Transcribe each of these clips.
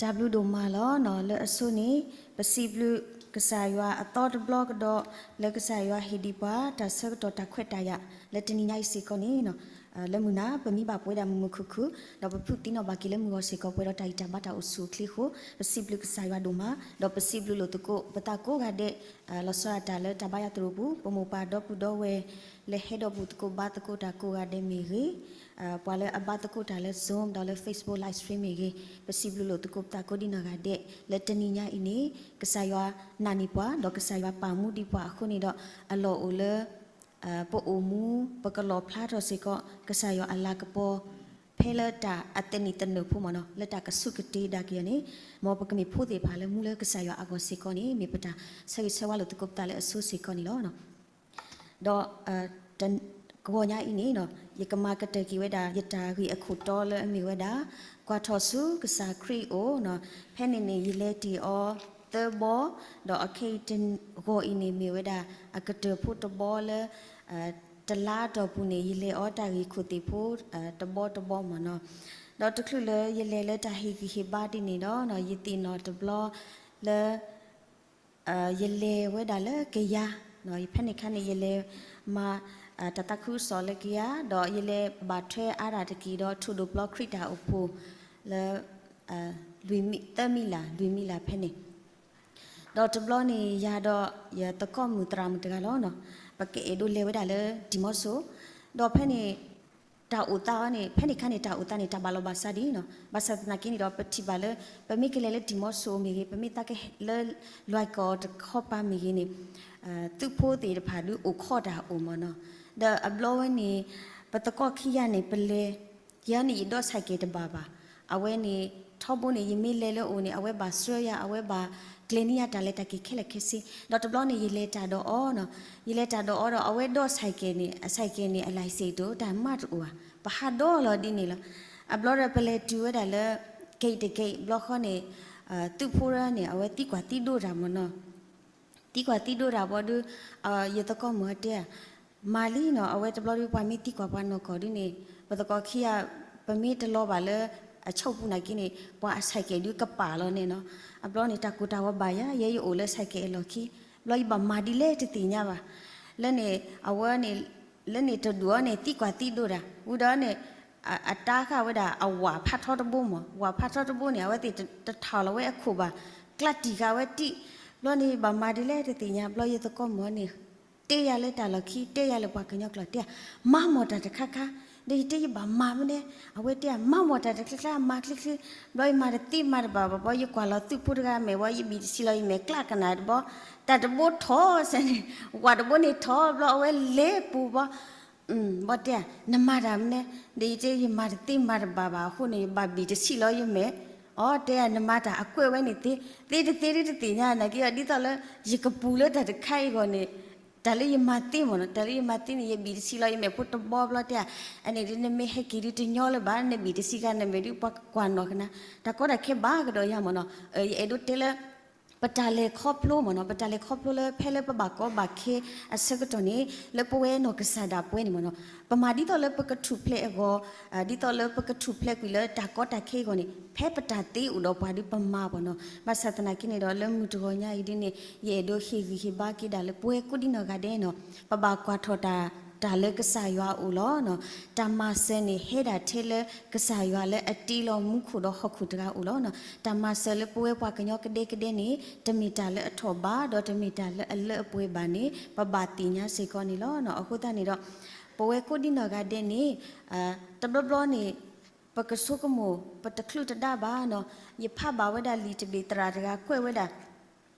တၢ်ဘျုးဒိၣ်မးလီၤ. လၢအဆိန့ၣ် ပစံးဘျုးကစၢ်ယွၤအသီတဘျီကဒီး လၢကစၢ်ယွၤဟ့ၣ်ဒံးပှၤ တၢ်ဆၢကတီၢ်တၢ်ခွဲးတၢ်ယာ် လၢတနံၤညါအံၤစ့ၢ်ကီးန့ၣ် လၢမုၢ်နၤ ပမ့ၢ်ဘၣ်ပဝဲဒၣ်မုာ်မုာ်ခုၣ်ခုၣ် ဒီးပဖုးသံနီၣ်ဘၣ်က့ၤလၢမုၢ်ဂီၤစ့ၢ်ကီး ပှဲၤဒီးတၢ်ဂံၢ်တၢ်ဘါတၢ်အိၣ်ဆူၣ်အိၣ်ချ့အဃိ ပစံးဘျုးကစၢ်ယွၤဒိၣ်မး ဒီးပစံးဘျုးလိာ်သကိးပသးကိးဂၤဒဲး လီၤဆီဒၣ်တၢ်လၢတၢ်ဘါယွၤသရိာ်ပူၤ ပမိၢ်ပၢ်ဒီပုၢ်ဒီဝဲၢ် လၢဟဲဒီးဘူၣ်သကိးဘါသကိးတၢ်ကိးဂၤဒဲးမ့ၢ်ဂ့ၤ, ပှၤလၢအဘါသကိးတၢ်လၢ Zoom ဒီးလၢ Facebook live stream မ့ၢ်ဂ့ၤ, ပစံးဘျုးလိာ်သကိးပသးကိးဒ်နီၢ်ဂၤဒဲး လၢတနံၤညါအံၤန့ၣ် ကစၢ်ယွၤနာ်န့ၢ်ပှၤ ဒီးကစၢ်ယွၤပာ်မူဒံးပှၤအဃိန့ၣ်ဒီး အလီၢ်အိၣ်လၢ ပအိၣ်မူ ပကလီၣ်ဖျါထီၣ်စ့ၢ်ကီး ကစၢ်ယွၤအလၤကပီၤ ဖဲလၢတၢ်အသနံၣ်သနၢၣ်ဖိမ့ၢ်နီၤ လၢတၢ်ကဆူၣ်ကတ့ၤဒၣ်က့ၤအီၤန့ၣ် မ်ပကမ့ၢ်ဖိသ့ၣ်တဖၣ်လၢမူလၢကစၢ်ယွၤအဂီၢ်စ့ၢ်ကီးန့ၣ် မ့ၢ်ပတၢ်ဆၢဂ့ၤဆၢဝါလိာ်သကိးပသးလၢအဆိစ့ၢ်ကီးန့ၣ်လီၤ. ဒီး တဂီၤညါအံၤန့ၣ် ယကမၤကတၢၢ်က့ၤဝဲဒၣ် ယတၢ်ဂ့ၢ်အခိၣ်တီလၢအမ့ၢ်ဝဲဒၣ် ကွၢ်ထီၣ်ဆူကစၢ်ခရံာ်အအိၣ်, ဖဲန့ၣ်န့ၣ် ယလဲၤတ့ၢ်အီၤသၢဘီ, ဒီးအခဲအံၤတဂီၤအံၤန့ၣ် မ့ၢ်ဝဲဒၣ် အကတၢၢ်ဖိတဘီလၢ တလါအတီၢ်ပူၤန့ၣ် ယလဲၤအီၤတၢ်ဂ့ၢ်ခိၣ်သ့ၣ်ဖိ တဘီတဘီမ့ၢ်နီၤ, ဒီးတချုးလၢယလဲၤလၢတၢ်ဟ့ၣ်ဂံၢ်ဟ့ၣ်ဘါဒ်န့ၣ်ဒီး ယသ့ၣ်နီၣ်တဘျီလၢ ယလဲၤဝဲဒၣ်လၢကယၤ, ဖဲန့ၣ်ခါန့ၣ် ယလဲၤမၤ တၢ်သးခုကစီၣ်လၢကယၤ ဒီးယလဲၤဘၣ်ထွဲအါဒၣ်တက့ၢ်ဒီး ထိၣ်ဒိၣ်ပျီခရံာ်တၢ်အိၣ်ဖှိၣ်လၢ လွံၢ်မံ သၢမံလၢ် လွံၢ်မံလၢ်ဖဲန့ၣ် ဒီးတဘျီန့ၣ် ယၤဒီးယသကိးမုၣ်သရၣ်မုၣ်တဂၤလီၤ. ပကအဲၣ်ဒိးလဲၤဝဲဒၣ်လၢဒံၣ်မီဆိ, ဒီးဖဲန့ၣ် တၢ်အိၣ်သးအီၤန့ၣ် ဖဲန့ၣ်ခါန့ၣ် တၢ်အိၣ်သးန့ၣ် တၢ်ဘၣ်လီၤဘၣ်စးဒ်နီၤ, ဘၣ်ဆၣ်သနာ်က့န့ၣ်ဒီး ပထံၣ်ဘၣ်လၢ ပမ့ၢ်ကလဲၤလၢဒံၣ်မီဆိမ့ၢ်ဂ့ၤ ပမ့ၢ်သးကလၢလွဲၢ်ကီၢ်တခီပၤမ့ၢ်ဂ့ၤန့ၣ် သုးဖိသ့ၣ်တဖၣ်ဒုးအိၣ်ခိးတၢ်အိၣ်မ့ၢ်နီၤ, ဒီးအဘျီဝဲန့ၣ် ပသကိးခံဂၤန့ၣ် ပလဲၤ ယၤန့ၣ် ယဒိးဆဲးကဲးတဘၣ်ဘၣ်, အဝဲန့ၣ် ထီဘိန့ၣ် ယမ့ၢ်လဲၤလၢအအိၣ်န့ၣ် အဝဲဘၣ်ဆှၢယၤ အဝဲဘၣ်ကျဲၤန့ၢ်ယၤတၢ်လဲၤတၢ်က့ၤခဲလၢာ်ခဲဆ့, ဒီးတဘျီန့ၣ် ယလဲၤတၢ်ဒီးအီၤနီၤ, ယလဲၤတၢ်ဒီးအီၤဒီး အဝဲဒိးဆဲးကဲးန့ၣ် အဆဲးကဲးန့ၣ် အ license တအိၣ်တၢ်မးတအိၣ်ဘၣ်, ပဟးဒီးလီၤဒ်န့ၣ်လီၤ. အဘျီဒီးပလဲၤတုၤဝဲဒၣ်လၢ gate တ gate ဘျီဃီန့ၣ် သုးဖိရၢန့ၣ် အဝဲသံကွၢ်သံဒိးတၢ်မ့ၢ်နီၤ သံကွၢ်သံဒိးတၢ်ဘီဒုး ယသကိးမုၣ်တဲ မၤလံနီၤ, အဝဲတဘျီဒုး ပှၤမ့ၢ်သံကွၢ်ပှၤနီၢ်ကီၢ်ဒုးန့ၣ် ပသကိးခံဂၤ ပမ့ၢ်တလီၤဘၣ်လၢ အဆိးပူၤနာ်က့န့ၣ် ပှၤအဆဲးကဲးဒုးကပာ်လီၤန့ၣ်နီၤ. အဘျီန့ၣ် တၢ်ကိၢ်တၢ်ဂီၤဘၣ်ယၤ ယဲယအိၣ်လၢဆဲးကဲးအလီၢ်ခံ, ဘျီယဘၣ်မၤဒ်လဲၣ်တသ့ၣ်ညါဘၣ်. လၢန့ၣ် အဝဲန့ၣ် လၢန့ၣ်တဒူၣ်အီၤန့ၣ် သံကွၢ်သံဒိးတၢ် ဝံၤဒီးန့ၣ် အတၢ်ဃာ်ဝဲဒၣ်အဝၣ်ဖးထီတဘိမ့ၢ် ဝၣ်ဖးထီတဘိန့ၣ် အဝဲသ့ၣ်တထီၣ်လီၤဝဲအခိၣ်ဘၣ်, ကျးတံၢ်ဃာ်ဝဲတံၢ်, ဘျီန့ၣ် ဘၣ်မၤဒ်လဲၣ်တသ့ၣ်ညါ ဘျီယသကိးမုၣ်န့ၣ် တဲယၤလၢတၢ်လီၢ်ခံ တဲယၤလၢပှၤကညီကျိာ်တဲ မၤမီၢ်တၢ်တခါခါ, ဒီးယတဲယဘၣ်မၤမနုၤ, အဝဲတဲ မၤမီၢ်တၢ်တချ့ချ့ မၤချ့ချ့, ဘျီယမၤတသ့မၤတဘၣ်ဘၣ် ဘျီယကွၢ်လီၤသုးဖိတဂၤမဲာ် ဘျီယဘံၣ်တဆံလီၤယမဲာ် ကျးကနၣ်တဘျီ, တၢ်တဘိထီၣ်စဲန့ၣ် ဝၣ်တဘိန့ၣ်ထီၣ် ဘျီအဝဲလဲၤပူၤဘျီ ဘီတဲ နမၤတၢ်မနုၤ, ဒီးယတဲယမၤတသ့မၤတဘၣ်ဘၣ်အဃိန့ၣ် ယဘၣ်ဘံၣ်တဆံလီၤယမဲာ်, အီတဲ နမၤတၢ်အကွဲးဝဲန့ၣ်သ့, သ့တသ့ဒ်တသ့ၣ်ညါနာ်က့ ဒ်သိးလၢ ယကပူၤလၢတၢ်တခါအံၤအဂီၢ်န့ၣ် တၢ်လၢယမၤသ့မ့ၢ်နီၤ တၢ်လၢယမၤသ့န့ၣ် ယဘံၣ်တဆံလီၤယမဲာ်ဖိတဘီဘျီတဲ, အန့ၣ်ဒ်နမ့ၢ်ဟဲက့ၤဒုးတညီလၢၤဘၣ် နဘံၣ်တဆံခါနမဲာ်ဒုး ပှၤကွၢ်နီၢ်ကနၤ, တၢ်ကီတၢ်ခဲဘၣ်ကဒီးယၤမ့ၢ်နီၤ, ယအဲၣ်ဒိးတဲလၢ ပတၢ်လဲၤခီဖျိမ့ၢ်နီၤ ပတၢ်လဲၤခီဖျိလၢဖဲလၢပဘၣ်ကီဘၣ်ခဲအဆၢကတီၢ်န့ၣ် လၢပဝဲနီၢ်ကစၢ်ဒၣ်ပဝဲန့ၣ်မ့ၢ်နီၤ ပမၤဒ်သိးလၢပကထူၣ်ဖျဲးအဂီၢ်, ဒ်သိးလၢပကထူၣ်ဖျဲးကွံာ်လၢတၢ်ကီတၢ်ခဲအဂီၢ်န့ၣ် ဖဲပတၢ်သ့အိၣ်ဒီးပှၤဒုးပမၤပှၤနီၤ ဘၣ်ဆၣ်သနာ်က့န့ၣ်ဒီး လၢမုၢ်တဂီၤညါအံၤဒ်န့ၣ် ယအဲၣ်ဒိးဟ့ၣ်ဂံၢ်ဟ့ၣ်ဘါက့ၤဒၣ်လၢပဝဲကိးဒံနီၢ်ဂၤဒဲးနီၤ ပဘၣ်ကွၢ်ထီၣ်တၢ် တၢ်လၢကစၢ်ယွၤအအိၣ်လီၤ. တၢ်မၤစၢၤန့ၣ် ဟဲဒၣ်ထဲလၢကစၢ်ယွၤလၢအတ့လီၤမူခိၣ်ဒီးဟီၣ်ခိၣ်တဂၤအအိၣ်လီၤ. တၢ်မၤစၢၤလၢပဝဲပှၤကညီကဒဲကဒဲန့ၣ် တမ့ၢ်တၢ်လၢအထီၣ်ဘး ဒီးတမ့ၢ်တၢ်လၢအလၢအပှဲၤဘၣ်န့ၣ် ပဘၣ်သ့ၣ်ညါစ့ၢ်ကီးန့ၣ်လီၤ. အဃိသတးန့ၣ်ဒီး ပဝဲကိးဒံနီၢ်ဂၤဒဲးန့ၣ် တဘျီဘျီန့ၣ် ပကဆိကမိၣ် ပတချုးတဒါဘၣ်နီၤ. ယဖးဘၣ်ဝဲဒၣ်လံာ်တဘ့ၣ်သရၣ်တဂၤကွဲးဝဲဒၣ်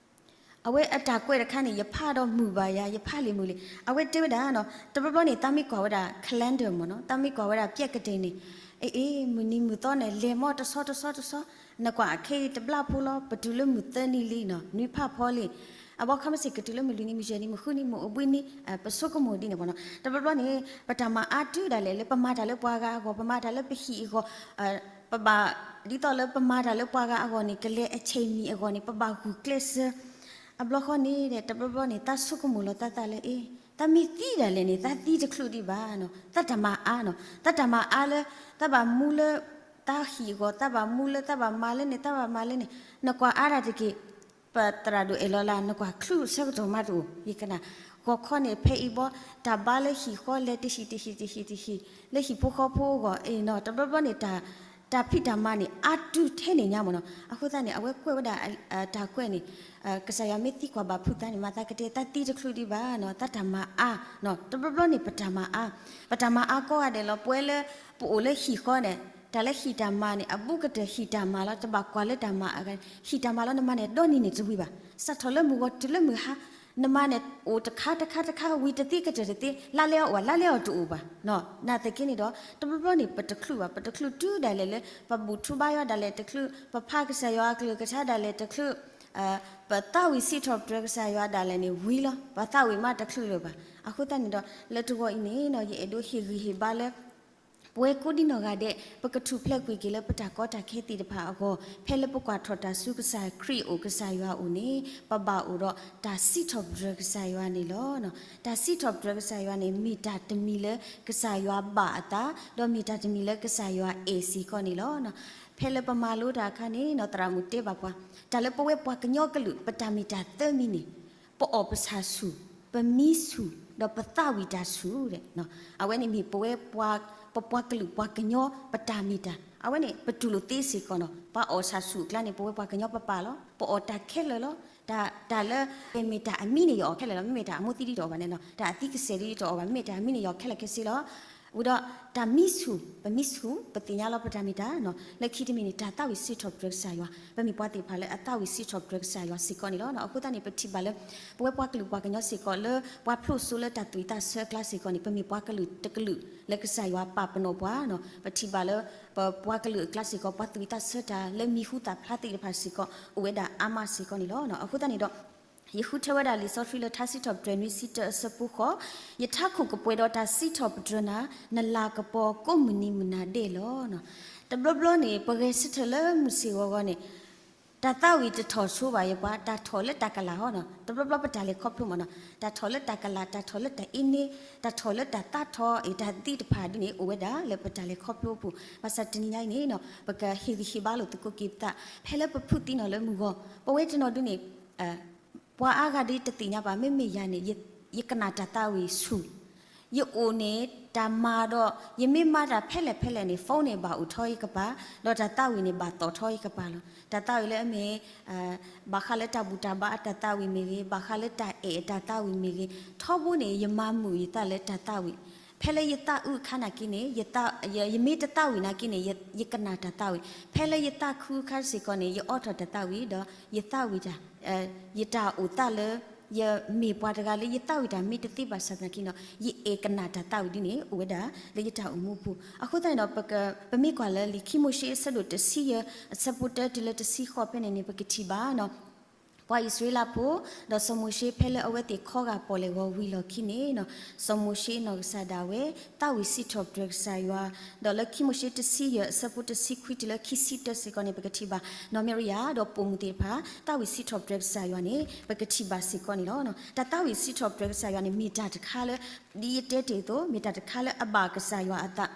အဝဲအတၢ်ကွဲးတခါန့ၣ် ယဖးဒီးမုာ်ဘၣ်ယၤ ယဖးလံာ်မုာ်လံာ် အဝဲတဲဝဲဒၣ်နီၤ တဘျီဘျီန့ၣ် သးမ့ၢ်ကွၢ်ဝဲဒၣ် calendar မ့ၢ်နီၤ သးမ့ၢ်ကွၢ်ဝဲဒၣ်ပျဲၢ်ကတ့ၢ်န့ၣ် အ့ အ့ မုၢ်နံၤမုၢ်သီန့ၣ် လဲၤမီတဆီတဆီတဆီ နကွၢ်ခဲအံၤတဘျီဖိလီၤ ပတုၤလၢမုၢ်သၢနံၤလံနီၤ နွံဖးဖီလံ အဘီခီမ့ၢ်စ့ၢ်ကတုၤလၢမုၢ်လွံၢ်နံၤ မုၢ်ယဲၢ်နံၤ မုၢ်ဃုနံၤ မုၢ်အိၣ်ဘှံးနံၤ ပဆိကမိၣ်ဒ်န့ၣ်မ့ၢ်နီၤ တဘျီဘျီန့ၣ် ပတၢ်မၤအါတုၤဒၣ်လဲာ်လၢ ပမၤတၢ်လၢပှၤဂၤအဂီၢ် ပမၤတၢ်လၢပဟံၣ်အဂီၢ် ပဘၣ် ဒ်သိးလၢပမၤတၢ်လၢပှၤဂၤအဂီၢ်န့ၣ် ကလဲၤအဆဲးမံၤအဂီၢ်န့ၣ် ပဘၣ်ဂုာ်ကျဲးစၢး အဘျီဃီန့ၣ် တဘျီဘျီန့ၣ် သးဆိကမိၣ်လီၤသးသးလၢ အ့ သးမ့ၢ်သံဒၣ်လဲာ်န့ၣ် သးသံတချုးဒံးဘၣ်နီၤ သးတၢ်မၤအါနီၤ သးတၢ်မၤအါလၢ သးဘၣ်မူလၢ တၢ်ဟံၣ်အဂီၢ် တၢ်ဘၣ်မူလၢ တၢ်ဘၣ်မၤလၢန့ၣ် တၢ်ဘၣ်မၤလၢန့ၣ် နကွၢ်အါဒၣ်တက့ၢ်. ပသရၣ်ဒိၣ်အဲၣ်လီၤလၢ နကွၢ်ချုးဆၢကတီၢ်မးတအိၣ် ယကနၣ်, ဂီၤခီန့ၣ် ဖဲအံၤဘီ တၢ်ဘါလၢဟံၣ်ဃီလဲၤတဟံၣ်တဟံၣ်တဟံၣ်တဟံၣ် လၢဟံၣ်ဖိဃီဖိအဂီၢ် အ့ၣ်နီၤ တဘျီဘျီန့ၣ် တၢ်ဖံးတၢ်မၤန့ၣ် အါတုၤထဲန့ၣ်ညါမ့ၢ်နီၤ. အဃိသတးန့ၣ် အဝဲကွဲးဝဲဒၣ် တၢ်ကွဲးန့ၣ် ကစၢ်ယွၤမ့ၢ်သံကွၢ်ဘၣ်ဖုးသးန့ၣ် မၤသးကတဲ တၢ်သံတချုးဒံးဘၣ်နီၤ တၢ်တၢ်မၤအါ, တဘျီဘျီန့ၣ် ပတၢ်မၤအါ, ပတၢ်မၤအါကိးဂၤဒဲးလီၤ. ပဝဲလၢ ပအိၣ်လၢဟံၣ်ဃီန့ၣ် တၢ်လၢဟံၣ်တၢ်မၤန့ၣ် အဘူးကတၢၢ်ဟံၣ်တၢ်မၤလီၤ. တဘၣ်ကွၢ်လၢတၢ်မၤအဂၤ, ဟံၣ်တၢ်မၤလီၤ နမၤန့ၣ် ဒီနံၤန့ၣ်တဝံၤဘၣ်. စးထီၣ်လၢမုၢ်ဂီၤတုၤလၢမုၢ်ဟါ နမၤန့ၣ် အိၣ်တခါတခါတခါ ဝံၤတသ့ကတၢၢ်တသ့ လါလဲအီၤအိၣ် လါလဲအီၤတအိၣ်ဘၣ်. နာ်သက့န့ၣ်ဒီး တဘျီဘျီန့ၣ် ပတချုးဘၣ်, ပတချုးတုၤဒၣ်လဲာ်လၢ ပဘူၣ်ထူဘါယွၤဒၣ်လဲာ်တချုး, ပဖးကစၢ်ယွၤအကလုၢ်ကထါဒၣ်လဲာ်တချုး, ပသးဝံၣ်စံးထီၣ်ပတြၢၤကစၢ်ယွၤဒၣ်လဲာ်န့ၣ်ဝံၤလီၤ. ပသးဝံၣ်မးတချုးလၢၤဘၣ်. အဃိသတးန့ၣ်ဒီး လၢတဂီၤအံၤန့ၣ်နီၤ ယအဲၣ်ဒိးဟ့ၣ်ဂံၢ်ဟ့ၣ်ဘါလၢ ပဝဲကိးဒံနီၢ်ဂၤဒဲး ပကထူၣ်ဖျဲးကွံာ်က့ၤလၢပတၢ်ကီတၢ်ခဲသ့ၣ်တဖၣ်အဂီၢ် ဖဲလၢပကွၢ်ထီၣ်တၢ်ဆူကစၢ်ခရံာ်အအိၣ် ကစၢ်ယွၤအအိၣ်န့ၣ် ပဘၣ်အိၣ်ဒီးတၢ်စံးထီၣ်ပတြၢၤကစၢ်ယွၤန့ၣ်လီၤ. တၢ်စံးထီၣ်ပတြၢၤကစၢ်ယွၤန့ၣ် မ့ၢ်တၢ်တမံၤလၢကစၢ်ယွၤဘၣ်အသး ဒီးမ့ၢ်တၢ်တမံၤလၢကစၢ်ယွၤအဲၣ်စ့ၢ်ကီးန့ၣ်လီၤ. ဖဲလၢပမၤလိတၢ်အခါန့ၣ်နီၤ သရၣ်မုၣ်တဲဘၣ်ပှၤ တၢ်လၢပဝဲပှၤကညီကလုာ် ပတၢ်မ့ၢ်တၢ်သၢမံၤန့ၣ် ပအီၣ်ပဆၣ်ဆူၣ်, ပမံဆူၣ်, ဒီးပသးဝံၣ်တၢ်ဆူၣ်. အဝဲန့ၣ်မ့ၢ်ပဝဲ ပပှၤကလုာ်ပှၤကညီ ပတၢ်မ့ၢ်တၢ် အဝဲန့ၣ် ပတူၢ်လိာ်သ့စ့ၢ်ကီးနီၤ. ပှၤအီၣ်ဆၣ်ဆူၣ်အကျါန့ၣ် ပဝဲပှၤကညီပပာ်လီၤ. ပအီၣ်တၢ်ခဲလၢာ်လီၤ. တၢ်လၢ မ့ၢ်တၢ်အမံန့ၣ် ယအီၣ်ခဲလၢာ်လီၤ. မ့မ့ၢ်တၢ်အမိၢ်သံဒ်တအီၣ်ဘၣ်န့ၣ်နီၤ, တၢ်အသံကစဲာ်ဒ်တအီၣ်ဘၣ်, မ့မ့ၢ်တၢ်အမံန့ၣ် ယအီၣ်ခဲလၢာ်ခဲဆ့လီၤ. ဝံၤဒီး တၢ်မံဆူၣ်, ပမံဆူၣ် ပသ့ၣ်ညါလီၤပတၢ်မ့ၢ်တၢ်နီၤ. လၢခံတမံၤန့ၣ် တၢ်သးဝံၣ်စံးထီၣ်ပတြၢၤကစၢ်ယွၤ, ပမ့ၢ်ပှၤသ့ၣ်တဖၣ်လၢအသးဝံၣ်စံးထီၣ်ပတြၢၤကစၢ်ယွၤစ့ၢ်ကီးန့ၣ်လီၤ. အဃိသတးန့ၣ် ပထံၣ်ဘၣ်လၢ ပဝဲပှၤကလုာ်ပှၤကညီစ့ၢ်ကီးလၢ ပှၤဖျိၣ်စိလၢတၢ်သူၣ်ဝံၣ်သးဆၢအကျါစ့ၢ်ကီးန့ၣ် ပမ့ၢ်ပှၤကလုာ်တကလုာ်လၢကစၢ်ယွၤပာ်ပနီၣ်ပှၤနီၤ. ပထံၣ်ဘၣ်လၢ ပပှၤကလုာ်အကျါစ့ၢ်ကီး ပှၤသူၣ်ဝံၣ်သးဆၢတၢ်လၢမံၤဟူသၣ်ဖျါသ့ၣ်တဖၣ်စ့ၢ်ကီး အိၣ်ဝဲဒၣ်အါမးစ့ၢ်ကီးန့ၣ်လီၤ. အဃိသတးန့ၣ်ဒီး ယဃုထၢဝဲဒၣ်လံာ်စီဆှံလၢထါစံးထီၣ်ပတြၢၤနွံဆံတၢအဆၢဖိဃိး, ယထးခိၣ်ကပှဲၤဒီးတၢ်စံးထီၣ်ပတြၢၤနၤ, နလၤကပီၤကိးမုၢ်နံၤမုၢ်နၤဒဲးလီၤ. တဘျီဘျီန့ၣ် ပဂဲၤဆၢထၢၣ်လၢမုၢ်ဆ့ၣ်ဂီၤဂီၤန့ၣ် တၢ်သးဝံၣ်တထီၣ်ဆိဘၣ်ယပှၤ, တၢ်ထီၣ်လၢတၢ်ကလၤဟီနီၤ. တဘျီဘျီပတၢ်လဲၤခီဖျိမ့ၢ်နီၤ, တၢ်ထီၣ်လၢတၢ်ကလၤ, တၢ်ထီၣ်လၢတၢ်အ့န့, တၢ်ထီၣ်လၢတၢ်သးထီၣ်အံၤ တၢ်သ့ၣ်တဖၣ်ဒ်န့ၣ် အိၣ်ဝဲဒၣ်လၢပတၢ်လဲၤခီဖျိအပူၤ. ဘၣ်ဆၣ်တနံၤညါအံၤန့ၣ်နီၤ ပကဟ့ၣ်ဂံၢ်ဟ့ၣ်ဘါလိာ်သကိးက့ၤပသး ဖဲလၢပဖုးသံနီၤလၢမုၢ်ဂီၤ, ပဝဲတနီၤဒုန့ၣ် ပှၤအါဂၤဒ်တသ့ၣ်ညါဘၣ်, မ့မ့ၢ်ယၤန့ၣ် ယကနၣ်တၢ်သးဝံၣ်ဆူၣ်, ယအိၣ်န့ၣ် တၢ်မၤဒီး ယမ့ၢ်မၤတၢ်ဖဲလဲၣ်ဖဲလဲၣ်န့ၣ် phone န့ၣ်ဘၣ်အိၣ်ထီၣ်ယကပၤ, ဒီးတၢ်သးဝံၣ်န့ၣ် ဘၣ်သီၣ်ထီၣ်ယကပၤလီၤ. တၢ်သးဝံၣ်လၢအမ့ၢ် ဘၣ်ဃးလၢတၢ်ဘူၣ်တၢ်ဘါအတၢ်သးဝံၣ်မ့ၢ်ဂ့ၤ, ဘၣ်ဃးလၢတၢ်အဲၣ်အတၢ်သးဝံၣ်မ့ၢ်ဂ့ၤ, ထီဘိန့ၣ် ယမၤမုာ်ယသးလၢတၢ်သးဝံၣ်. ဖဲလၢယသးအုးအခါနာ်က့န့ၣ် ယမ့ၢ်တသးဝံၣ်နာ်က့န့ၣ် ယကနၣ်တၢ်သးဝံၣ်, ဖဲလၢယသးခုအခါစ့ၢ်ကီးန့ၣ် ယအိးထီၣ်တၢ်သးဝံၣ်ဒီး ယသးဝံၣ်တၢ် ယတၢ်အိၣ်သးလၢ ယမ့ၢ်ပှၤတဂၤလၢယသးဝံၣ်တၢ်မ့ၢ်တသ့ဘၣ်ဆၣ်သနာ်က့နီၤ ယအဲၣ်ကနၣ်တၢ်သးဝံၣ်ဒ်န့ၣ် အိၣ်ဝဲဒၣ်လၢယတၢ်အိၣ်မူအပူၤ. အဃိသတးန့ၣ်ဒီး ပမ့ၢ်ကွၢ်လၢလံာ်ခံမိၤၡ့အဆၢဒိၣ်တဆံယဲၢ် အဆၢဖိတၢတုၤလၢတဆံဃိးဖဲန့ၣ်န့ၣ် ပကထံၣ်ဘၣ်နီၤ ပှၤအံၣ်စရ့လးဖိ ဒီးစီၤမိၤၡ့ဖဲလၢအဝဲသ့ၣ်ခီဂာ်ပီၣ်လဲၣ်ဂီၤဝံၤလီၢ်ခံန့ၣ်နီၤ စီၤမိၤၡ့နီၢ်ကစၢ်ဒၣ်ဝဲ သးဝံၣ်စံးထီၣ်ပတြၢၤကစၢ်ယွၤ, ဒီးလၢခံမိၤၡ့တဆံယဲၢ်အဆၢဖိတဆံခွံတုၤလၢခံဆံတၢစ့ၢ်ကီးန့ၣ် ပကထံၣ်ဘၣ် နီၢ်မံရယၤ ဒီးပိာ်မုၣ်သ့ၣ်တဖၣ် သးဝံၣ်စံးထီၣ်ပတြၢၤကစၢ်ယွၤန့ၣ် ပကထံၣ်ဘၣ်စ့ၢ်ကီးန့ၣ်လီၤ. တၢ်သးဝံၣ်စံးထီၣ်ပတြၢၤကစၢ်ယွၤန့ၣ် မ့ၢ်တၢ်တခါလၢ ဒ်ယတဲတ့ၢ်အသိး မ့ၢ်တၢ်တခါလၢအဘၣ်ကစၢ်ယွၤအသး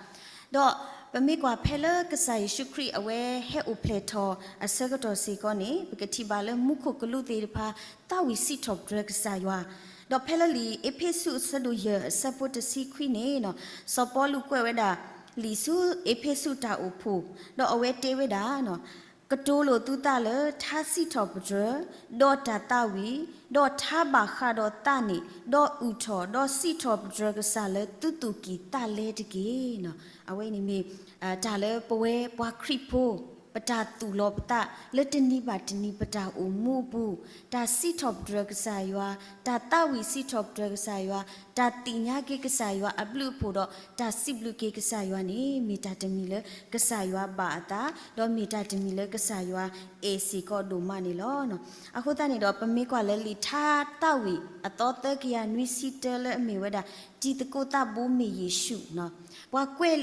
ဒီးပမ့ၢ်ကွၢ်ဖဲလၢကစၢ်ယ့ၣ်ၡူးခရံာ်အဝဲဟဲအိၣ်ဖျဲၣ်ထီၣ်အဆၢကတီၢ်စ့ၢ်ကီးန့ၣ် ပကထံၣ်ဘၣ်လၢမူခိၣ်ကလူးသ့ၣ်တဖၣ် သးဝံၣ်စံးထီၣ်ပတြၢၤကစၢ်ယွၤ, ဒီးဖဲလၢလံာ်အ့းဖ့းစူးအဆၢဒိၣ်ယဲၢ်အဆၢဖိတဆံခွံန့ၣ် စီၤပီလူးကွဲးဝဲဒၣ် လံာ်ဆူအ့းဖ့းစူးတၢ်အိၣ်ဖှိၣ်, ဒီးအဝဲတဲဝဲဒၣ် ကတိၤလိာ်သုသးလၢထါစံးထီၣ်ပတြၢၤ, ဒီးတၢ်သးဝံၣ်, ဒီးထါဘၣ်ဃးဒီးသးန့ၣ်, ဒီးအုၣ်ထီၣ်, ဒီးစံးထီၣ်ပတြၢၤကစၢ်လၢသုသူၣ်ကံၢ်သးလဲတက့ၢ်. အဝဲန့ၣ်မ့ၢ် တၢ်လၢပဝဲပှၤခရံာ်ဖိ ပတၢ်သူၣ်လီၤပသးလၢတနံၤဘၣ်တနံၤပတၢ်အိၣ်မူအပူၤ, တၢ်စံးထီၣ်ပတြၢၤကစၢ်ယွၤ, တၢ်သးဝံၣ်စံးထီၣ်ပတြၢၤကစၢ်ယွၤ, တၢ်သ့ၣ်ညါက့ၤကစၢ်ယွၤအဘျုးအဖှိၣ်ဒီး တၢ်စံးဘျုးက့ၤကစၢ်ယွၤန့ၣ် မ့ၢ်တၢ်တမံၤလၢကစၢ်ယွၤဘၣ်အသး, ဒီးမ့ၢ်တၢ်တမံၤလၢကစၢ်ယွၤအဲၣ်စ့ၢ်ကီးဒိၣ်မးန့ၣ်လီၤ. အဃိသတးန့ၣ်ဒီး ပမ့ၢ်ကွၢ်လၢလံာ်ထါသးဝံၣ်အသီသၢကယၤနွံဆံတၢလၢအမ့ၢ်ဝဲဒၣ် တံၤသကိးသးဘိမ့ၢ်ယ့ၣ်ၡူး, ပှၤကွဲး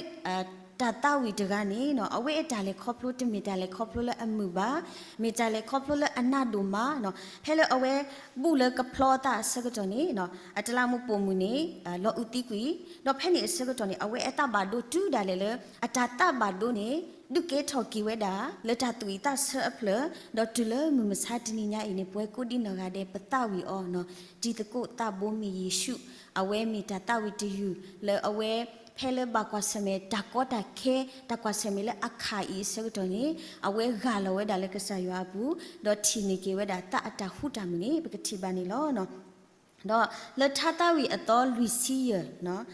တၢ်သးဝံၣ်တဂၤန့ၣ် အဝဲအတၢ်လဲၤခီဖျိတမ့ၢ်တၢ်လဲၤခီဖျိလၢအမုာ်ဘၣ်, မ့ၢ်တၢ်လဲၤခီဖျိလၢအနးဒိၣ်မး, ဖဲလၢအဝဲဘူၣ်လၢကဖျီအသးအဆၢကတီၢ်န့ၣ် အတလးမူပိာ်မုၣ်န့ၣ် လီၤအုးသံကွံာ်, ဒီးဖဲန့ၣ်အဆၢကတီၢ်န့ၣ် အဝဲအသးဘၣ်ဒိတုၤဒၣ်လဲာ်လၢ အတၢ်သးဘၣ်ဒိန့ၣ် ဒုးကဲထီၣ်က့ၤဝဲဒၣ် လၢတၢ်သူၣ်ဝံၣ်သးဆၢအဖျၢၣ်, ဒီးတုၤလၢမုၢ်မဆါတနံၤညါအံၤန့ၣ် ပဝဲကိးဒံနီၢ်ဂၤဒဲး ပသးဝံၣ်အီၤ တံၤသကိးသးဘိမ့ၢ်ယ့ၣ်ၡူး, အဝဲမ့ၢ်တၢ်သးဝံၣ်တယုၢ် လၢအဝဲ ဖဲလၢဘၣ်ကွၢ်ဆၢၣ်မဲာ်တၢ်ကီတၢ်ခဲ တၢ်ကွၢ်ဆၢၣ်မဲာ်လၢအခၣ်အံၤအဆၢကတီၢ်န့ၣ် အဝဲဂၢ်လီၤဝဲဒၣ်လၢကစၢ်ယွၤအပူၤ, ဒီးထံၣ်န့ၢ်က့ၤဝဲဒၣ်သးအတၢ်ဃူတၢ်မုာ်န့ၣ် ပကထံၣ်ဘၣ်န့ၣ်လီၤ. ဒီးလၢထါသးဝံၣ်အသီလွံၢ်ဆံယဲၢ်,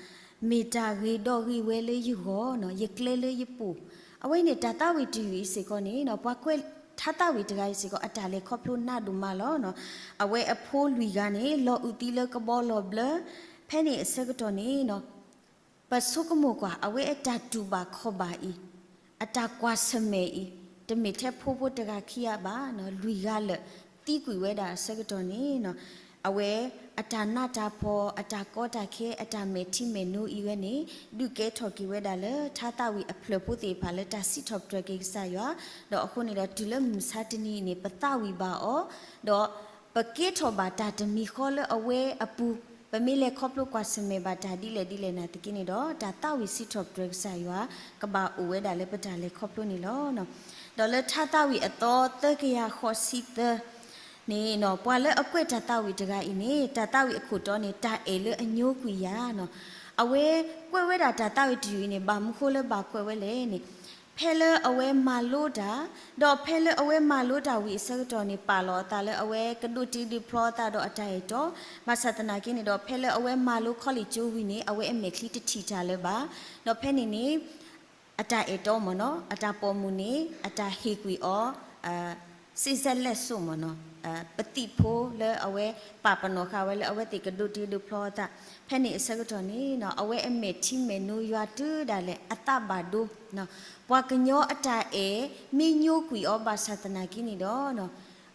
မ့ၢ်တၢ်ဂ့ၤဒီးဂ့ၤဝဲလၢယဂီၢ်, ယကျဲလၢယပူၤ, အဝဲန့ၣ်တၢ်သးဝံၣ်တယုၢ်အံၤစ့ၢ်ကီးန့ၣ် ပှၤကွဲးထါသးဝံၣ်တဂၤအံၤစ့ၢ်ကီး အတၢ်လဲၤခီဖျိနးဒိၣ်မးလီၤ. အဝဲအဖိလွံၢ်ဂၤန့ၣ် လီၤအုးသံလၢကဘီလီၤဘျၢ, ဖဲန့ၣ်အဆၢကတီၢ်န့ၣ် ပဆိကမိၣ်ကွၢ် အဝဲအတၢ်တူၢ်ဘၣ်ခီၣ်ဘၣ်အံၤ, အတၢ်ကွၢ်ဆၢၣ်မဲာ်အံၤ, တမ့ၢ်ထဲဖိဖိတဂၤခံဂၤဘၣ်, လွံၢ်ဂၤလၢာ်သံကွံာ်ဝဲဒၣ်အဆၢကတီၢ်န့ၣ် အဝဲအတၢ်နးတၢ်ဖှီၣ်, အတၢ်ကီတၢ်ခဲ, အတၢ်မဲာ်ထံမဲာ်နိအံၤဝဲန့ၣ် ဒုးကဲထီၣ်က့ၤဝဲဒၣ်လၢထါသးဝံၣ်အဖျၢၣ်ဖိသ့ၣ်တဖၣ်လၢတၢ်စံးထီၣ်ပတြၢၤက့ၤကစၢ်ယွၤ, ဒီးအဃိန့ၣ်ဒီးတုၤလၢမုၢ်မဆါတနံၤအံၤန့ၣ် ပသးဝံၣ်ဘၣ်အီၤ, ဒီး ပကဲထီၣ်ဘၣ်တၢ်တမံၤဃီလၢအဝဲအပူၤ, ပမ့ၢ်လဲၤခီဖျိကွၢ်ဆၢၣ်မဲာ်ဘၣ်တၢ်ဒ်လဲၣ်ဒ်လဲၣ်နာ်သက့န့ၣ်ဒီး တၢ်သးဝံၣ်စံးထီၣ်ပတြၢၤကစၢ်ယွၤ ကဘၣ်အိၣ်ဝဲဒၣ်လၢပတၢ်လဲၤခီဖျိန့ၣ်လီၤ. ဒီးလၢထါသးဝံၣ်အသီသၢကယၤဃိးဆံသၢန့ၣ် ပှၤလၢအကွဲးတၢ်သးဝံၣ်တဂၤအံၤန့ၣ် တၢ်သးဝံၣ်အခိၣ်တီန့ၣ် တၢ်အဲၣ်လၢအညိကွံာ်ယၤ, အဝဲကွဲးဝဲဒၣ်တၢ်သးဝံၣ်တယုၢ်အံၤန့ၣ် ဘၣ်မနုၤဃိလၢဘၣ်ကွဲးဝဲလဲၣ်န့ၣ် ဖဲလၢအဝဲမၤလိတၢ်, ဒီးဖဲလၢအဝဲမၤလိတၢ်ဝံၤအဆၢကတီၢ်န့ၣ် ပာ်လီၤအသးလၢအဝဲကဒိးတ့ဒိးဖျီအသးဒီးအတၢ်အဲၣ်တီ, ဘၣ်ဆၣ်သနာ်က့န့ၣ်ဒီး ဖဲလၢအဝဲမၤလိ college ကၠိဝံၤန့ၣ် အဝဲအမဲာ်ချံတထံၣ်တၢ်လၢၤဘၣ်, ဒီးဖဲန့ၣ်န့ၣ် အတၢ်အဲၣ်တီမ့ၢ်နီၤ အတၢ်ပိာ်မုၣ်န့ၣ် အတၢ်ဟ့ၣ်ကွံာ်အီၤ စ့စဲးလဲးစိးမ့ၢ်နီၤ ပသံၣ်ဖိလၢအဝဲပာ်ပနီၣ်ဃာ်ဝဲလၢ အဝဲသ့ၣ်ကဒိးတ့ဒိးဖျီအသး, ဖဲန့ၣ်အဆၢကတီၢ်န့ၣ် အဝဲအမဲာ်ထံမဲာ်နိယွၤတုၤဒၣ်လဲာ်အသးဘၣ်ဒိ, ပှၤကညီအတၢ်အဲၣ် မ့ၢ်ညိကွံာ်အီၤဘၣ်ဆၣ်သနာ်က့န့ၣ်ဒီး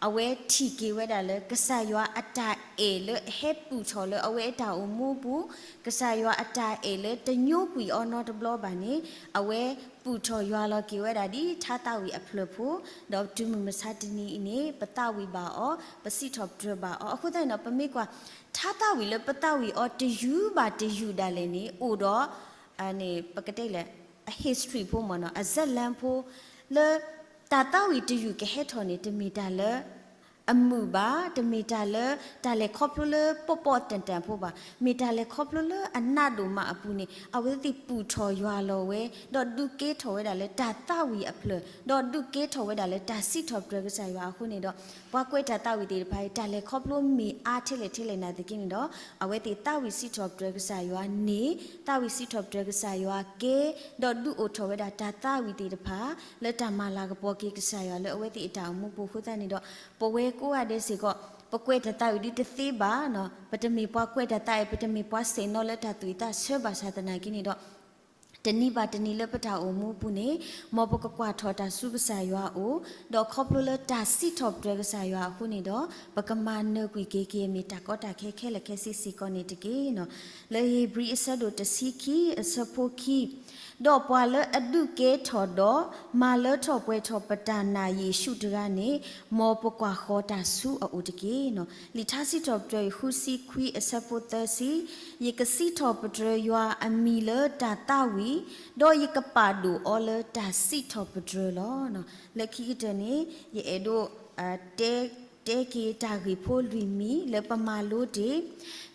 အဝဲထံၣ်က့ၤဝဲဒၣ်လၢ ကစၢ်ယွၤအတၢ်အဲၣ်လၢအဟဲပူၢ်ထီၣ်လၢအဝဲအတၢ်အိၣ်မူအပူၤ, ကစၢ်ယွၤအတၢ်အဲၣ်လၢတညိကွံာ်အီၤနီတဘျီဘၣ်န့ၣ် အဝဲပူၢ်ထီၣ်ယွၤလီၤက့ၤဝဲဒၣ်ဒ်ထါသးဝံၣ်အဖျၢၣ်ဖိ, ဒီးတုၤမုၢ်မဆါတနံၤအံၤန့ၣ် ပသးဝံၣ်ဘၣ်အီၤ, ပစံးထီၣ်ပတြၢၤဘၣ်အီၤ. အဃိသတးန့ၣ်ဒီး ပမ့ၢ်ကွၢ် ထါသးဝံၣ်လၢပသးဝံၣ်အီၤတယုၢ်ဘၣ်တယုၢ်ဒၣ်လဲာ်န့ၣ် အိၣ်ဒီး န့ၣ် ပကတဲလဲၣ် အ history ဖိမ့ၢ်နီၤ အ ဇာတ်လမ်း ဖိ လၢ တၢ်သးဝံၣ်တယုၢ်ကဟဲထီၣ်န့ၣ် တမ့ၢ်တၢ်လၢ အမုာ်ဘၣ်, တမ့ၢ်တၢ်လၢ တၢ်လဲၤခီဖျိလၢပီၣ်ပီၣ်တၢၣ်တၢၣ်ဖိဘၣ်, မ့ၢ်တၢ်လဲၤခီဖျိလၢအနးဒိၣ်မးအပူၤန့ၣ် အဝဲသ့ၣ်ပူၢ်ထီၣ်ယွၤလီၤဝဲ, ဒီးဒုးကဲထီၣ်ဝဲဒၣ်လၢတၢ်သးဝံၣ်အဖျၢၣ်, ဒီးဒုးကဲထီၣ်ဝဲဒၣ်လၢတၢ်စံးထီၣ်ပတြၢၤကစၢ်ယွၤအဃိန့ၣ်ဒီး ပှၤကွဲးတၢ်သးဝံၣ်သ့ၣ်တဖၣ်အံၤ တၢ်လဲၤခီဖျိမ့ၢ်အါထဲလဲၣ်ထဲလဲၣ်နာ်သက့န့ၣ်ဒီး အဝဲသ့ၣ်သးဝံၣ်စံးထီၣ်ပတြၢၤကစၢ်ယွၤန့ၣ်, သးဝံၣ်စံးထီၣ်ပတြၢၤကစၢ်ယွၤကဲ, ဒီးဒုးအိၣ်ထီၣ်ဝဲဒၣ်တၢ်သးဝံၣ်သ့ၣ်တဖၣ် လၢတၢ်မၤလၤကပီၤက့ၤကစၢ်ယွၤလၢအဝဲသ့ၣ်အတၢ်အိၣ်မူပူၤအဃိသတးန့ၣ်ဒီး ပဝဲကိးဂၤဒဲးစ့ၢ်ကီး ပကွဲးတၢ်သးဝံၣ်ဒ်တသ့ဘၣ်, ပတမ့ၢ်ပှၤကွဲးတၢ်သးဝံၣ် ပတမ့ၢ်ပှၤဆဲးနီၤလၢတၢ်သူၣ်ဝံၣ်သးဆၢဘၣ်ဆၣ်သနာ်က့န့ၣ်ဒီး တနံၤဘၣ်တနံၤလၢပတၢ်အိၣ်မူအပူၤန့ၣ် မ်ပကကွၢ်ထီၣ်တၢ်ဆူကစၢ်ယွၤအအိၣ်, ဒီးခီဖျိလၢတၢ်စံးထီၣ်ပတြၢၤကစၢ်ယွၤအဃိန့ၣ်ဒီး ပကမၤနၢၤကွံာ်က့ၤက့ၤ မ့ၢ်တၢ်ကီတၢ်ခဲခဲလၢာ်ခဲဆ့စ့ၢ်ကီးန့ၣ်တက့ၢ်. လၢဧ့ၤဘြံၤအဆၢဒိၣ်တဆံခံ အဆၢဖိခံ, ဒီးပှၤလၢအဒုးကဲထီၣ်ဒီး မၤလၢထီၣ်ပှဲၤထီၣ်ပတၢ်နာ်ယ့ၣ်ၡူးတဂၤန့ၣ် မ်ပကွၢ်ဃီၤတၢ်ဆူအအိၣ်တက့ၢ်. လံာ်ထါစံးထီၣ်ပတြၢၤ ဃုဆံခွံ အဆၢဖိသၢဆံ, ယကစံးထီၣ်ပတြၢၤယွၤအမံၤလၢတၢ်သးဝံၣ်, ဒီးယကပာ်ဒိၣ်အီၤလၢတၢ်စံးထီၣ်ပတြၢၤလီၤ. လၢခံကတၢၢ်န့ၣ် ယအဲၣ်ဒိး တဲ တဲက့ၤတၢ်ဂ့ၢ်ဖိလွံၢ်မံၤလၢပမၤလိတ့ၢ်,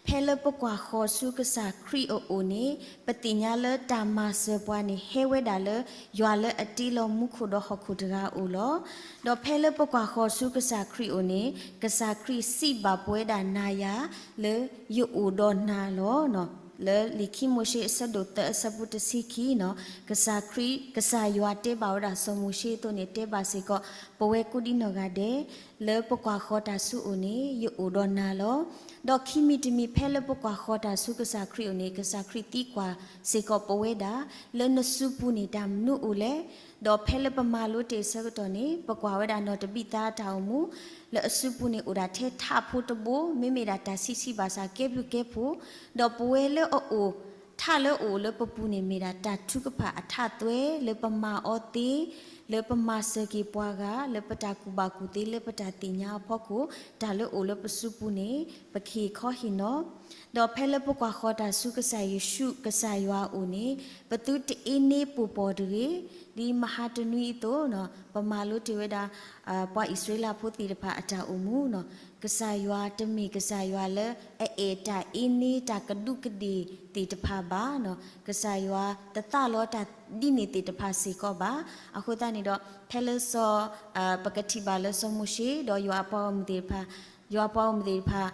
ဖဲလၢပကွၢ်ဃီၤဆူကစၢ်ခရံာ်အအိၣ်န့ၣ် ပသ့ၣ်ညါလၢတၢ်မၤစၢၤပှၤန့ၣ် ဟဲဝဲဒၣ်လၢယွၤလၢအတ့လီၤမူခိၣ်ဒီးဟီၣ်ခိၣ်တဂၤအအိၣ်လီၤ. ဒီးဖဲလၢပကွၢ်ဃီၤဆူကစၢ်ခရံာ်အအိၣ်န့ၣ် ကစၢ်ခရံာ်စံးဘၣ်ပဝဲဒၣ်နၤယၤ လၢယအိၣ်ဒီးနၤလီၤ. လၢလံာ်ခံမိၤၡ့အဆၢဒိၣ်သၢအဆၢဖိတဆံခံန့ၣ် ကစၢ်ခရံာ် ကစၢ်ယွၤတဲဘၣ်ဝဲဒၣ်စီၤမိၤၡ့အသိးန့ၣ် တဲဘၣ်စ့ၢ်ကီး ပဝဲကိးဒံနီၢ်ဂၤဒဲး လၢပကွၢ်ဃီၤတၢ်ဆူအအိၣ်န့ၣ် ယအိၣ်ဒီးနၤလီၤ. ဒီးခံမံၤတမံၤ ဖဲလၢပကွၢ်ဃီၤတၢ်ဆူကစၢ်ခရံာ်အအိၣ်န့ၣ် ကစၢ်ခရံာ်သံကွၢ်စ့ၢ်ကီးပဝဲဒၣ် လၢနစုပူၤန့ၣ် တၢ်မနုၤအိၣ်လဲၣ်. ဒီးဖဲလၢပမၤလိတ့ၢ်အဆၢကတီၢ်န့ၣ် ပကွၢ်ဝဲဒၣ်နီၢ်တဘံၣ်သါအတၢ်အိၣ်မူ လၢအစုပူၤန့ၣ် အိၣ်ဒၣ်ထဲထးဖိတဘိ မ့မ့ၢ်ဒၣ်တၢ်ဆံးဆံးဘၣ်ဆၣ် ကဲဘျုးကဲဖှိၣ်, ဒီးပဝဲလၢအအိၣ် ထၣ်လၢအအိၣ်လၢပပူၤန့ၣ် မ့ၢ်ဒၣ်တၢ်ထုကဖၣ်အထၣ်သွဲ လၢပမၤအီၤသ့, လၢပမၤစၢၤက့ၤပှၤဂၤ, လၢပတၢ်ကူၣ်ဘၣ်ကူၣ်သ့, လၢပတၢ်သ့ၣ်ညါအဖီခိၣ်, တၢ်လၢအအိၣ်လၢပစုပူၤန့ၣ် ပကဟ့ၣ်ခီဟ့ၣ်နီၤ, ဒီးဖဲလၢပကွၢ်ဃီၤတၢ်ဆူကစၢ်ယ့ၣ်ၡူးကစၢ်ယွၤအအိၣ်န့ၣ် ပသုတအ့န့ပိၢ်ပီၢ်တဂ့ၤ, ဒ်မဟါတနွံအသိး ပမၤလိတ့ၢ်ဝဲဒၣ် ပှၤအံၣ်စရ့လးဖိသ့ၣ်တဖၣ်အတၢ်အိၣ်မူ ကစၢ်ယွၤတမ့ၢ်ကစၢ်ယွၤလၢအအဲၣ်တၢ်အ့န့တၢ်ကဒူးကဒ့ၣ်သ့ၣ်တဖၣ်ဘၣ်, ကစၢ်ယွၤတသးလီတၢ်ဒ်န့ၣ်သ့ၣ်တဖၣ်စ့ၢ်ကီးဘၣ်. အဃိသတးန့ၣ်ဒီး ဖဲလၢစီၤ ပကထံၣ်ဘၣ်လၢစီၤမိၤၡ့ ဒီးယွၤအပှၤဂီၢ်မုၢ်သ့ၣ်တဖၣ်, ယွၤအပှၤဂီၢ်မုၢ်သ့ၣ်တဖၣ်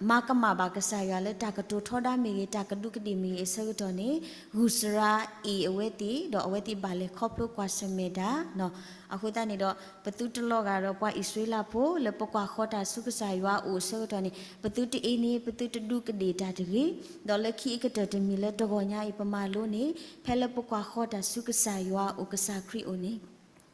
မၤကမၣ်ဘၣ်ကစၢ်ယွၤလၢတၢ်ကတိၤထီဒါမ့ၢ်ဂ့ၤ, တၢ်ကဒူးကဒ့ၣ်မ့ၢ်ဂ့ၤအဆၢကတီၢ်န့ၣ် ဂုာ်စရါအ့ၣ်အဝဲသ့ၣ်, ဒီးအဝဲသ့ၣ်ဘၣ်လဲၤခီဖျိကွၢ်ဆၢၣ်မဲာ်တၢ်. အဃိသတးန့ၣ်ဒီး ပသုတလီၤဂာ်ဒီးပှၤအံၣ်စရ့လးဖိ လၢပကွၢ်ဃီၤတၢ်ဆူကစၢ်ယွၤအအိၣ်အဆၢကတီၢ်န့ၣ် ပသုတအ့န့ ပသုတဒူးကဒ့ၣ်တၢ်တဂ့ၤ, ဒီးလၢခံအကတၢၢ်တမံၤလၢတဂီၤညါအံၤပမၤလိန့ၣ် ဖဲလၢပကွၢ်ဃီၤတၢ်ဆူကစၢ်ယွၤအအိၣ် ကစၢ်ခရံာ်အအိၣ်န့ၣ်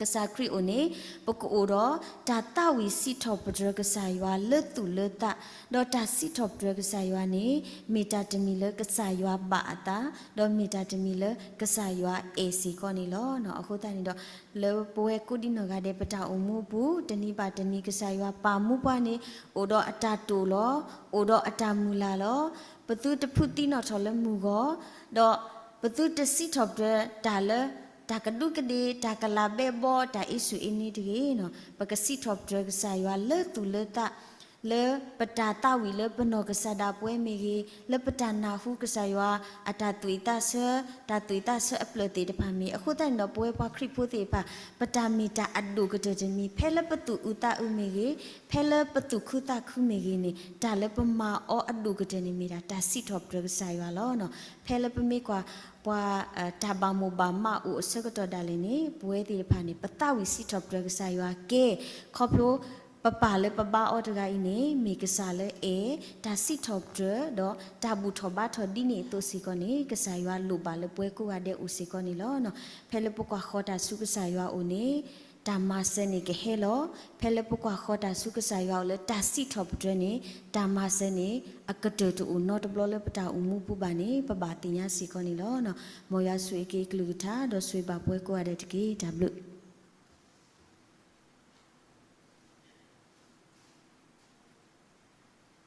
ကစၢ်ခရံာ်အအိၣ်န့ၣ် ပကအိၣ်ဒီးတၢ်သးဝံၣ်စံးထီၣ်ပတြၢၤကစၢ်ယွၤလၢသူၣ်လၢသး, ဒီးတၢ်စံးထီၣ်ပတြၢၤကစၢ်ယွၤန့ၣ် မ့ၢ်တၢ်တမံၤလၢကစၢ်ယွၤဘၣ်အသး, ဒီးမ့ၢ်တၢ်တမံၤလၢကစၢ်ယွၤအဲၣ်စ့ၢ်ကီးန့ၣ်လီၤ. အဃိသတးန့ၣ်ဒီး လၢပဝဲကိးဒံနီၢ်ဂၤဒဲး ပတၢ်အိၣ်မူအပူၤ တနံၤဘၣ်တနံၤ ကစၢ်ယွၤပာ်မူပှၤန့ၣ် အိၣ်ဒီးအတၢ်တိာ်လီၤ, အိၣ်ဒီးအတၢ်မုၢ်လၢ်လီၤ. ပသုတဖုသံနီၣ်ထီၣ်လၢမုၢ်ဂီၤ, ဒီးပသုတစံးထီၣ်ပတြၢၤတၢ်လၢ တၢ်ကဒူးကဒ့ၣ်, တၢ်ကလၤဘဲဘီ, တၢ်အ့ဆူၣ်အ့န့တဂ့ၤ. ပကစံးထီၣ်ပတြၢၤကစၢ်ယွၤလၢသူၣ်လၢသး, လၢပတၢ်သးဝံၣ်လၢပနီၢ်ကစၢ်ဒၣ်ပဝဲမ့ၢ်ဂ့ၤ, လၢပတၢ်နၢ်ဟူကစၢ်ယွၤအတၢ်သွံၣ်သးဆၢ, တၢ်သွံၣ်သးဆၢအဖျၢၣ်သ့ၣ်တဖၣ်မ့ၢ်ဂ့ၤ. အဃိသတးန့ၣ်ဒီး ပဝဲပှၤခရံာ်ဖိသ့ၣ်တဖၣ် ပတၢ်မ့ၢ်တၢ်အဒိၣ်ကတၢၢ်တမံၤ ဖဲလၢပသူၣ်အုးသးအုးမ့ၢ်ဂ့ၤ, ဖဲလၢပသူၣ်ခုသးခုမ့ၢ်ဂ့ၤန့ၣ် တၢ်လၢပမၤအီၤအဒိၣ်ကတၢၢ်န့ၣ် မ့ၢ်ဒၣ်တၢ်စံးထီၣ်ပတြၢၤကစၢ်ယွၤလီၤ. ဖဲလၢပမ့ၢ်ကွၢ် ပှၤ တၢ်ဘၣ်မိၣ်ဘၣ်မးအိၣ်အဆၢကတီၢ်ဒၣ်လဲာ်န့ၣ် ပဝဲသ့ၣ်တဖၣ်န့ၣ် ပသးဝံၣ်စံးထီၣ်ပတြၢၤကစၢ်ယွၤကဲ, ခီဖျိပပၢ်လၢပဘါအီၤတဂၤအံၤန့ၣ် မ့ၢ်ကစၢ်လၢအဲၣ်, တၢ်စံးထီၣ်ပတြၢၤ ဒီးတၢ်ဘူၣ်ထီၣ်ဘါထီၣ်ဒ်န့ၣ်အသိးစ့ၢ်ကီးန့ၣ် ကစၢ်ယွၤလိၣ်ဘၣ်လၢပဝဲကိးဂၤဒဲးအိၣ်စ့ၢ်ကီးန့ၣ်လီၤ. ဖဲလၢပကွၢ်ဃီၤတၢ်ဆူကစၢ်ယွၤအအိၣ်န့ၣ် တၢ်မၤစၢၤန့ၣ်ကဟဲလီၤ. ဖဲလၢပကွၢ်ဃီၤတၢ်ဆူကစၢ်ယွၤအအိၣ်လၢတၢ်စံးထီၣ်ပတြၢၤန့ၣ် တၢ်မၤစၢၤန့ၣ် အကတၢၢ်တအိၣ်နီတဘျီလၢပတၢ်အိၣ်မူပူၤဘၣ်န့ၣ် ပဘၣ်သ့ၣ်ညါစ့ၢ်ကီးန့ၣ်လီၤ. မ်ယွၤဆိၣ်ဂ့ၤက့ၤကလုၢ်ကထါ ဒီးဆိၣ်ဂ့ၤဘၣ်ပဝဲကိးဂၤဒဲးတက့ၢ်. တၢ်ဘျုး